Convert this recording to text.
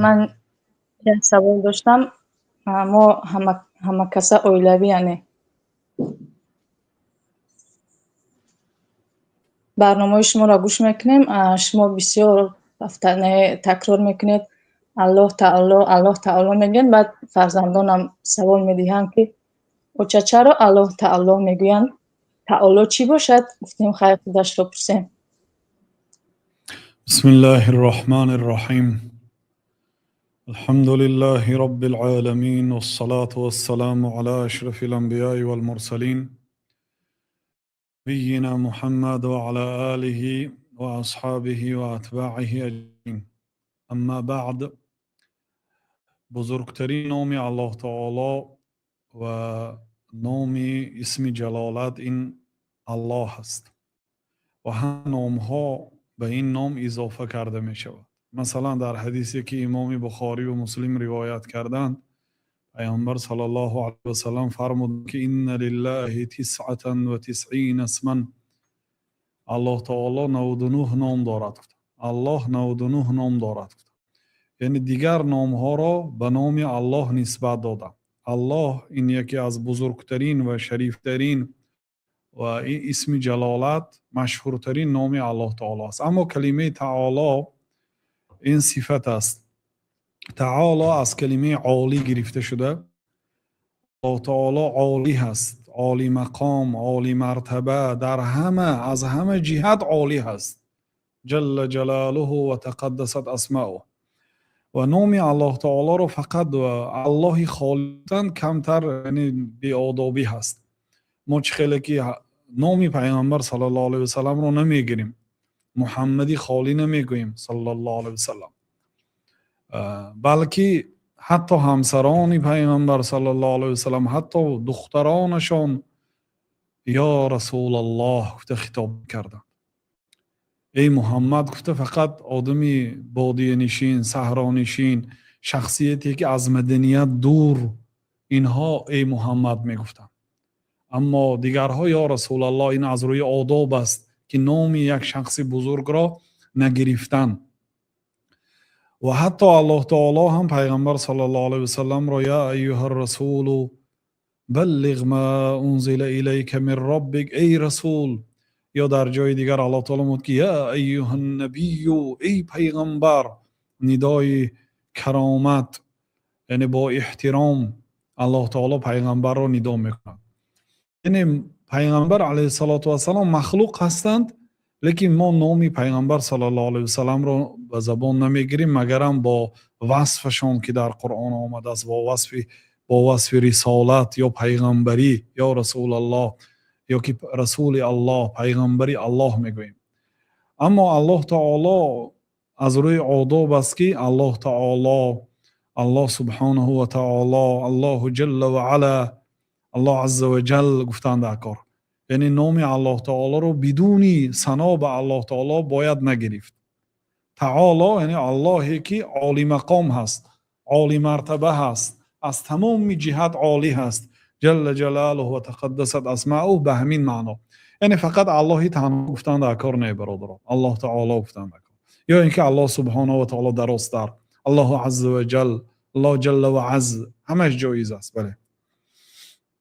Ман як савол доштам. Мо ҳамакаса оилавӣ, яъне барномаҳои шуморо гӯш мекунем. Шумо бисёр такрор мекунед, Аллоҳ таоло, Аллоҳ таоло мегӯянд. Баъд фарзандонам савол медиҳанд, ки оча, чаро Аллоҳ таоло мегӯянд? Таоло чӣ бошад? Гуфтем, хайр, худашро пурсем. Бисмиллаҳир Роҳманир Роҳим. Алҳамду лиллаҳи роббил оламин, вассалоту вассаламу ало ашрафил анбиёи вал мурсалин, набийина Муҳаммад ва ало олиҳи ва асҳобиҳи ва атбоиҳи аҷмаин. Аммо баъд, бузургтарин номи Аллоҳ таоло ва номи исми ҷалолат ин Аллоҳ аст ва ҳама номҳо ба ин ном изофа карда мешавад. Масалан, дар ҳадисе, ки имоми Бухорию Муслим ривоят карданд, Пайғамбар саллаллоҳу алайҳи васаллам фармуд, ки инна лиллаҳи тисъатан ва тисъина исман, Аллоҳ таоло 99 ном дорад. Аллоҳ 99 ном дорад, яъне дигар номҳоро ба номи Аллоҳ нисбат додам. Аллоҳ ин яке аз бузургтарин ва шарифтарин ва исми ҷалолат, машҳуртарин номи Аллоҳ таоло аст. Аммо калимаи таоло ин сифат аст. Таоло аз калимаи олӣ гирифта шуда. Аллоҳ таоло олӣ ҳаст, олӣ мақом, олӣ мартаба, дар ҳама, аз ҳама ҷиҳат олӣ ҳаст, ҷалла ҷалолуҳу ва тақаддасат асмаъуҳ. Ва номи Аллоҳ таолоро фақат Аллоҳи холидан камтар, яъне беодобӣ ҳаст. Мо чӣ хеле ки номи Пайғамбар саллаллоҳу алайҳи васалламро намегирем, Муҳаммади холӣ намегӯем саллаллоҳу алайҳи васаллам, балки ҳатто ҳамсарони Пайғамбар саллаллоҳу алайҳи васаллам, ҳатто духтаронашон ё Расулаллоҳ гуфта хитоб карданд. Эй Муҳаммад гуфта фақат одами бодиянишин, саҳронишин, шахсияте ки аз маданият дур, инҳо эй Муҳаммад мегуфтанд. Аммо дигарҳо ё Расулаллоҳ. Ин аз рӯи одоб аст, ки номи як шахси бузургро нагирифтан. Ва ҳатто Аллоҳ таоло ҳам Пайғамбар саллаллоҳу алайҳи васалламро я айюҳа расулу баллиғ ма унзила илайка мин роббик, эй расул, ё дар ҷои дигар Аллоҳ таоло мегӯяд, ки я айюҳан набию, эй пайғамбар, нидои каромат, яъне бо эҳтиром Аллоҳ таоло пайғамбарро нидо мекунад. Яъне Пайғамбар алайҳиссалоту вассалом махлуқ ҳастанд, лекин мо номи Пайғамбар саллаллоҳу алайҳи васалламро ба забон намегирем, магарам бо васфашон, ки дар Қуръон омадааст, бо васфи рисолат ё пайғамбарӣ, ё Расулаллоҳ ё ки Расули Аллоҳ, пайғамбари Аллоҳ мегӯем. Аммо Аллоҳ таоло аз рӯи одоб аст, ки Аллоҳ таоло, Аллоҳ субҳонаҳу ва таоло, Аллоҳу ҷалла ва ала, Аллоҳ азза ва ҷал гуфтанд дар кор. Яъне номи Аллоҳ таолоро бидуни сано ба Аллоҳ таоло бояд нагирифт. Таоло яъне Аллоҳе ки олимақом ҳаст, олимартаба ҳаст, аз тамоми ҷиҳат олӣ ҳаст, ҷалла ҷалолуҳу ва тақаддасат асмаъуҳ, ба ҳамин маъно. Яъне фақат Аллоҳи танҳо гуфтан дар кор не, бародарон, Аллоҳ таоло гуфтан дар кор, ё ин ки Аллоҳ субҳонаҳу ва таоло дарозтар, Аллоҳу азза ва ҷал, Аллоҳ ҷалла ва азз, ҳамаш ҷоиз аст. Бале.